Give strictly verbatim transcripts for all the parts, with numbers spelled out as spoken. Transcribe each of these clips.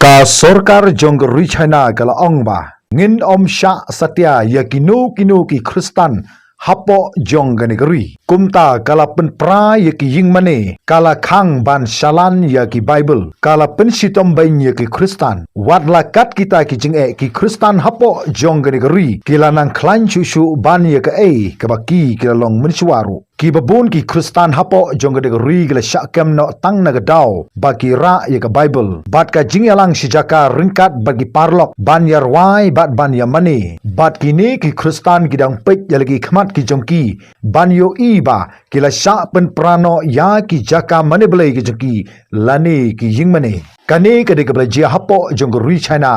Ka sorkar jong ka ri China ka la ong ba ngin ym shah satia ïa kino kino ki Khristan hapoh jong kane ka ri. Kumta ka la pynpra ïa ki ïingmane, ka la khang ban shalan ïa ki Baibl, ka la pynshitom beiñ ïa ki Khristan. Wat la kat kita ki jingeh, ki Khristan hapoh jong kane ka ri ki la nang khlaiñ shuh shuh ban ïa kaei kaba ki ki la long mynshuwa ruh. Kiba bun ki Khristan hapoh jong kane ka ri ki la shah kem noh tang na ka daw ba ki rah ïa ka Baibl bad ka jingïalang shi jaka ryngkat bad ki paralok ban ïarwai bad ban ïamane. Bad kine ki Khristan ki dang peit ïa la ki khmat ki jong ki ban ïohi ba ki la shah pynpra noh ïa ki jaka mane Blei ki jong ki lane ki ïingmane. Kane ka dei kaba la jia hapoh jong ka ri China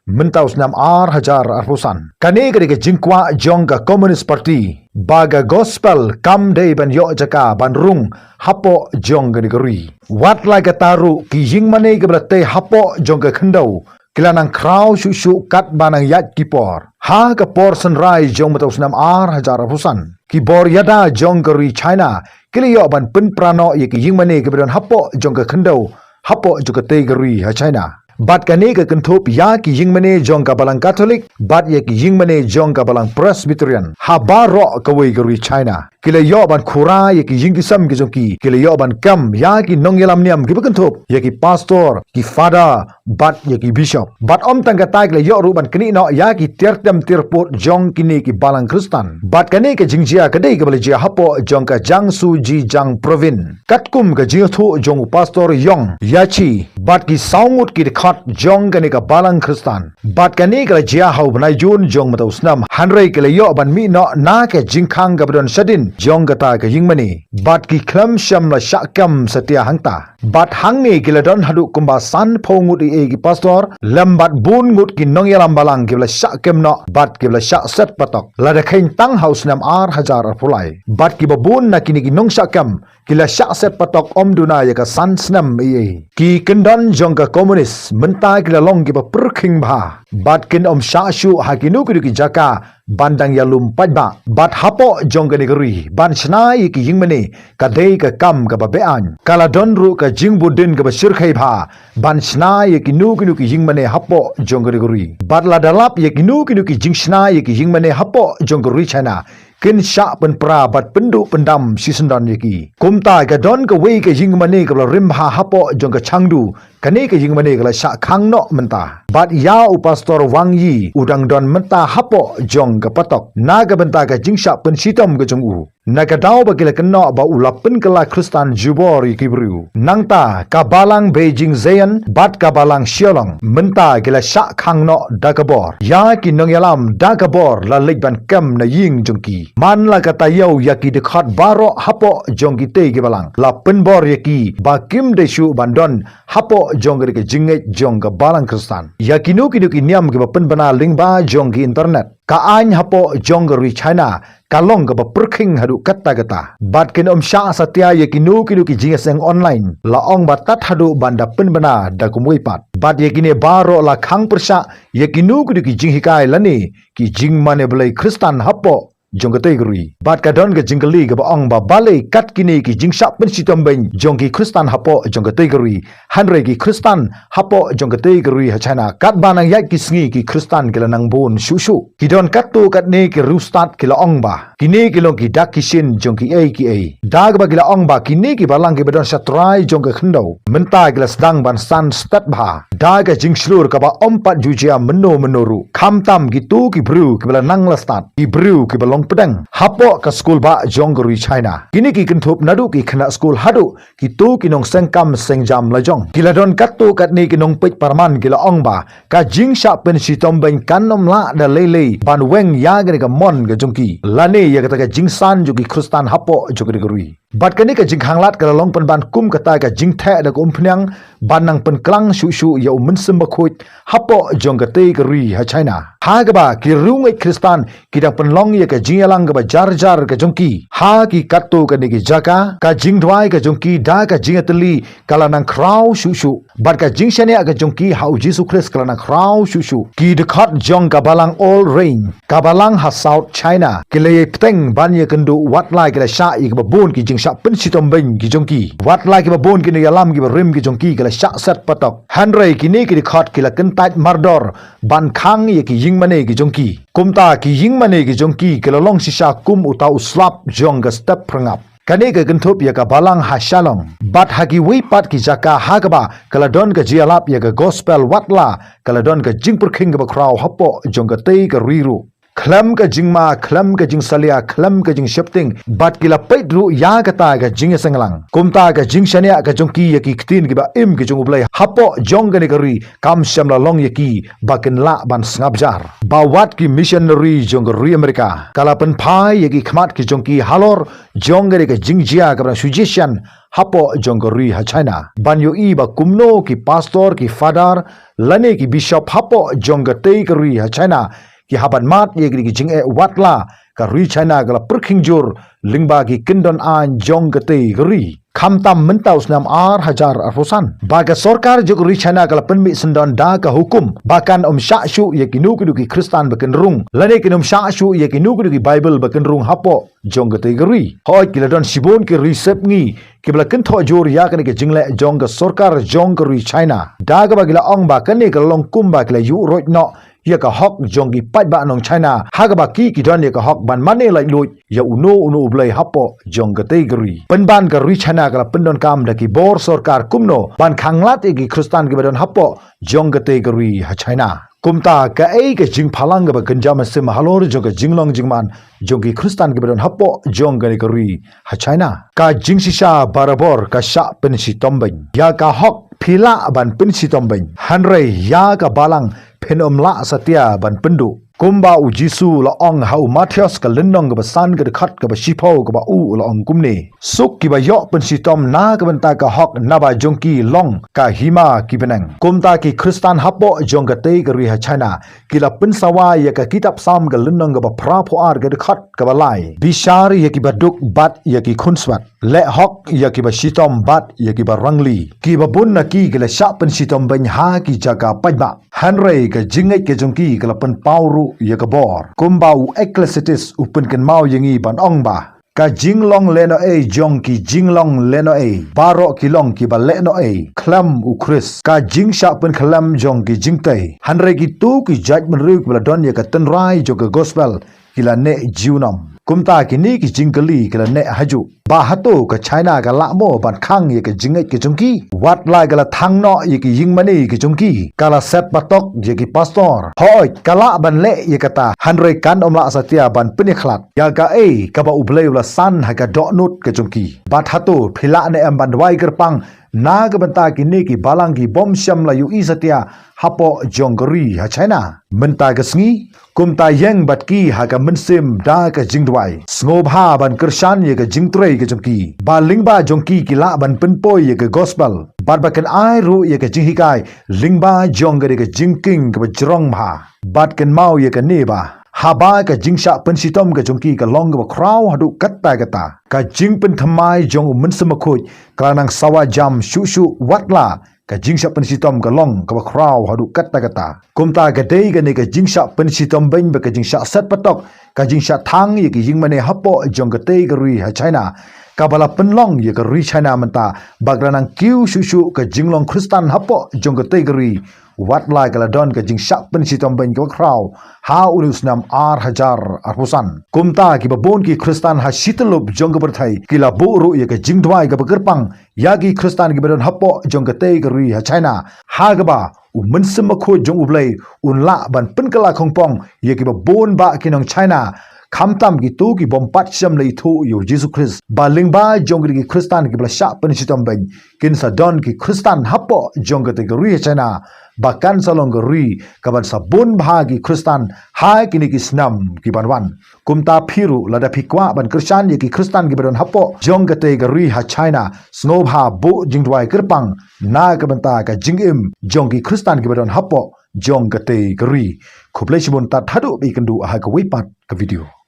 mynta u snem ar hajar arphew san. Kane ka dei ka jingkwah jong ka Communist Party ba ka gospel kam dei ban ïoh jaka ban rung hapoh jong kane ka ri. Wat la kata ruh, ki ïingmane kiba la tei hapoh jong ka khyndew ki la nang khraw shuh shuh katba nang ïaid ki por. Ha ka por synrai jong mynta u snem ar hajar arphew san, ki bor ïada jong ka ri China ki la ïoh ban pynpra noh ïa ki ïingmane kiba don hapoh jong ka khyndew hapoh jong katei ka ri ha China. Bad kane ka kynthup ïa ki ïingmane jong ka Balang Katholik bad ïa ki ïingmane jong ka Balang Presbyterian ha baroh kawei ka ri China. Ki la ïoh ban khura ïa ki ïing ki sem ki jong ki, ki la ïoh ban kem ïa ki nongïalam niam kiba kynthup ïa ki pastor, ki father bad ïa ki bishop. Bad ym tang kata, ki la ïoh ruh ban knieh noh ïa ki tiar tem tiar pud jong kine ki balang Khristan. Bad kane ka jingjia ka dei kaba la jia hapoh jong ka Jiangsu Zhejiang Province. Katkum ka jingïathuh jong u Pastor Yong Yachi bad ki saw ngut ki dkhot jong kane ka balang Khristan. Bad kane ka la jia ha u bnai Jun jong mynta u snem, hynrei ki la ïoh ban mih noh na ka jingkhang kaba don shadien jong kata ka ïingmane. Bad ki khlem shym la shah kem satia hangta. Bad hangne ki la don haduh kumba sanphew ngut eiei ki pastor lem bad bun ngut ki nongïalam balang kiba la shah kem noh bad kiba la shah set patok lada kheiñ tang ha u snem ar hajar arphew lai. Bad kiba bun na kine ki nongshah kem ki la shah set patok ym duna ïa ka san snem eiei. Ki kyndon jong ka Communist mynta ki la long kiba pyrkhing bha bad kin ym shah shuh ha kino kino ki jaka ban dang ïalum paidbah. Bad hapoh jong kane ka ri, ban shna ïa ki ïingmane ka dei ka kam kaba be-aiñ. Ka la don ruh ka jingbud dien kaba shyrkhei bha ban shna ïa kino kino ki ïingmane hapoh jong kane ka ri. Bad lada lap ïa kino kino ki jingshna ïa ki ïingmane hapoh jong ka ri China, kin shah pynpra bad pynduh pyndam shisyndon ïa ki. Kumta ka don kawei ka ïingmane kaba la rim bha hapoh jong ka Chengdu. Kane ka ïingmane ka la shah khang noh mynta. Bad ïa u Pastor Wang Yi u dang don mynta hapoh jong ka patok na ka bynta ka jingshah pynshitom ka jong u. Na ka daw ba ki la kynnoh ba u la pynkylla Khristan jubor ïa ki briew. Nangta ka balang Beijing Zhejiang bad ka balang Shillong mynta ki la shah khang noh da ka bor. Ïa ki nongïalam da ka bor la leit ban kem na ïing jong ki. Man la ka taïew ïa ki dkhot baroh hapoh jong kitei ki balang la pynbor ïa ki ba kim dei shuh ban don hapoh jong ka jingngeit jong ka balang Khristan. Ïa kino kino ki niam kiba pynbna lyngba jong ki internet, ka aiñ hapoh jong ka ri China ka long kaba pyrkhing haduh katta katta. Bad kin ym shah satia ïa kino kino ki jingïaseng online, la ong ba tad haduh ban da pynbna da kumwei pat. Bad ïa kine baroh la khang pyrshah ïa kino kino ki jinghikai lane ki jingmane Blei Khristan hapoh jong katei ka ri. Bad ka don ka jingkylli kaba ong ba balei kat kine ki jingshah pynshitom beiñ jong ki Khristan hapoh jong katei ka ri, hynrei ki Khristan hapoh jong katei ka ri ha China katba nang ïaid ki sngi ki Khristan ki la nang bun shuh shuh. Ki don katto katne ki riewstad ki la ong ba kine ki long ki dak ki shin jong kiei kiei. Da kaba ki la ong ba kine ki balang kiba don sha trai jong ka khyndew mynta ki la sdang ban san stet bha da ka jingshlur kaba ym pat ju jia mynno mynno ruh, khamtam kito ki briew kiba la nang la stad, ki briew kiba long pdeng hapoh ka skul bah jong ka ri China. Kine ki kynthup naduh ki khynnah skul haduh kito ki nongseng kam seng jam la jong. Ki la don katto katne ki nongpeit parman ki la ong ba ka jingshah pynshitom beiñ kan ym lah da lei lei ban weng ïa kane ka mon ka jong ki lane ïa kata ka jingsan jong ki Khristan hapoh jong kane ka ri. Bad kane ka jingkhang lad ka la long pynban kum kata ka jingtheh da ka umphniang ban nang pynklang shuh shuh ïa u Mynsiem Bakhuid hapoh jong katei ka ri ha China. Ha kaba ki riewngeit Khristan ki dang pynlong ïa ka jingïalang kaba jar jar ka jong ki ha ki katto katne ki jaka, ka jingduwai ka jong ki da ka jingïatylli ka la nang khraw shuh shuh. Bad ka jingshaniah ka jong ki ha u Jisu Khrist ka la nang khraw shuh shuh. Ki dkhot jong ka balang Old Reign, ka balang ha South China, ki la ïai bteng ban ïakynduh, wat la ki la shah ïa kiba bun ki jingshah pynshitom beiñ ki jong ki. Wat la kiba bun ki nongïalam kiba rim ki jong ki ki la shah set patok. Hynrei kine ki dkhot ki la kyntait mardor ban khang ïa ki ïingmane ki jong ki. Kumta ki ïingmane ki jong ki ki la long shisha kum uta u slap jong ka step phyrngap. Kane ka kynthup ïa ka balang ha Shalong. Bad ha kiwei pat ki jaka ha kaba ka la don ka jingïalap ïa ka gospel, wat la ka la don ka jingpyrkhing kaba khraw hapoh jong katei ka ri ruh. Khlem ka jingma, khlem ka jingsalia, khlem ka jingsheptieng, bad ki la peit ruh ïa kata ka jingïaseng lang. Kumta ka jingshaniah ka jong ki ïa ki ktien kiba im ki jong U Blei hapoh jong kane ka ri kam shym la long ïa ki ba kin lah ban sngap jar. Ba wat ki missionary jong ka ri Amerika ka la pynphai ïa ki khmat ki jong ki halor jong kane ka jingjia kaba dang shu jia shen hapoh jong ka ri ha China, ban ïohi ba kumno ki pastor, ki father lane ki bishop hapoh jong katei ka ri ha China ki hap ban mad ïa kine ki jingeh, wat la ka ri China ka la pyrkhing jur lyngba ki kyndon aiñ jong katei ka ri. Khamtam mynta u snem ar hajar arphew san, ba ka sorkar jong ka ri China ka la pynmih syndon da ka hukum ba kan ym shah shuh ïa kino kino ki Khristan ba kynrung, lane kin ym shah shuh ïa kino kino ki Bible ba kynrung hapoh jong katei ka ri. Hooid, ki la don shibun ki ri sepngi kiba la kynthoh jur ïa kane ka jingleh jong ka sorkar jong ka ri China, da kaba ki la ong ba kane ka la long kumba ki la ïuh roit noh ïa ka hok jong ki paidbah nong China, ha kaba ki ki don ïa ka hok ban mane laitluid ïa uno uno u blei hapoh jong katei ka ri. Pynban ka ri China ka la pyndonkam da ki bor sorkar kumno ban khanglad ïa ki Khristan kiba don hapoh jong katei ka ri ha China. Kumta kaei ka jingphalang kaba kynja mynsiem halor jong ka jinglong jingman jong ki Khristan kiba don hapoh jong kane ka ri ha China? Ka jingshisha barabor ka shah pynshitom beiñ. Ïa ka hok phi lah ban pynshitom beiñ, hynrei ïa ka balang phin ym lah satia ban pynduh. Kumba u Jisu u la ong ha u Mathaios ka lynnong kaba san ka dkhot kaba shiphew, kaba u u la ong kumne: Suk kiba ïoh pynshitom na ka bynta ka hok, naba jong ki long ka hima ki bneng. Kumta ki Khristan hapoh jong katei ka ri ha China ki la pynsawa ïa ka kitab Salm ka lynnong kaba phra phew ar ka dkhot kaba lai: Bishar ïa kiba duk bad ïa ki khunswet, leh hok ïa kiba shitom bad ïa kiba rangli. Kiba bun na ki ki la shah pynshitom beiñ ha ki jaka paidbah, hynrei ka jingngeit ka jong ki ka la pynpaw ruh ïa ka bor. Kumba u Ecclesiastes u pynkynmaw ïa ngi ban ong ba, ka jinglong lehnohei jong ki jinglong lehnohei baroh ki long kiba lehnohei khlem u Khrist. Ka jingshah pynkhyllem jong ki jingtei, hynrei kito ki jaitbynriew kiba la don ïa ka tynrai jong ka gospel ki la neh junom. Kumta kine ki jingkylli ki la neh hajuh, ba hato ka China ka lah mo ban khang ïa ka jingngeit ka jong ki? Wat la ka la thang noh ïa ki ïingmane ki jong ki, ka la set patok ïa ki pastor, hooid ka lah ban leh ïa kata, hynrei kan ym lah satia ban pynïakhlad. Ïa kaei kaba U Blei u la san ha ka dohnud ka jong ki? Bad hato phi lah ne em ban duwai kyrpang na ka bynta kine ki balang ki bym shym la ïohi satia hapoh jong ka ri ha China? Mynta ka sngi, kumta ïeng bad ki ha ka mynsiem da ka jingduwai. Sngewbha ban kyrshan ïa ka jingtrei ka jong ki, ba lyngba jong ki ki lah ban pynpoi ïa ka gospel, bad ba kin ai ruh ïa ka jinghikai lyngba jong ka dei ka jingkieng kaba jrong bha. Bad kynmaw ïa kane ba haba ka jingshah pynshitom ka jong ki ka long kaba khraw haduh katta katta, ka jingpynthymmai jong u Mynsiem Bakhuid ka la nang sawa jam shuh shuh, wat la ka jingshah pynshitom ka long kaba khraw haduh katta katta. Kumta ka dei kane ka jingshah pynshitom beiñ bad ka jingshah set patok, ka jingshah thang ïa ki ïingmane hapoh jong katei ka ri ha China, kaba la pynlong ïa ka ri China mynta ba ka la nang kiew shuh shuh ka jinglong Khristan hapoh jong katei ka ri, wat la ka la don ka jingshah pynshitom beiñ kaba khraw ha une u snem ar hajar arphew san. Kumta kiba bun ki Khristan ha shityllup jong ka pyrthei ki la buh ruh ïa ka jingduwai kaba kyrpang ïa ki Khristan kiba don hapoh jong katei ka ri ha China, ha kaba u Mynsiem Bakhuid jong U Blei un lah ban pynkylla khongpong ïa kiba bun bah ki nong China Khamtam kito ki bym pat shem la ithuh ïa u Jisu Khrist, ba lyngba jong ki Khristan kiba la shah pynshitom beiñ, kin sa don ki Khristan hapoh jong kata ka ri ha China ba kan sa long ka ri kaban sa bun bha ki Khristan ha kine ki snem kiban wan. Kumta phi ruh, lada phi kwah ban kyrshan ïa ki Khristan kiba don hapoh jong kata ka ri ha China, sngewbha buh jingduwai kyrpang na ka bynta ka jingim jong ki Khristan kiba don hapoh jong kata ka ri. Khublei shibun, tad haduh ban ïakynduh ha kawei pat ka video.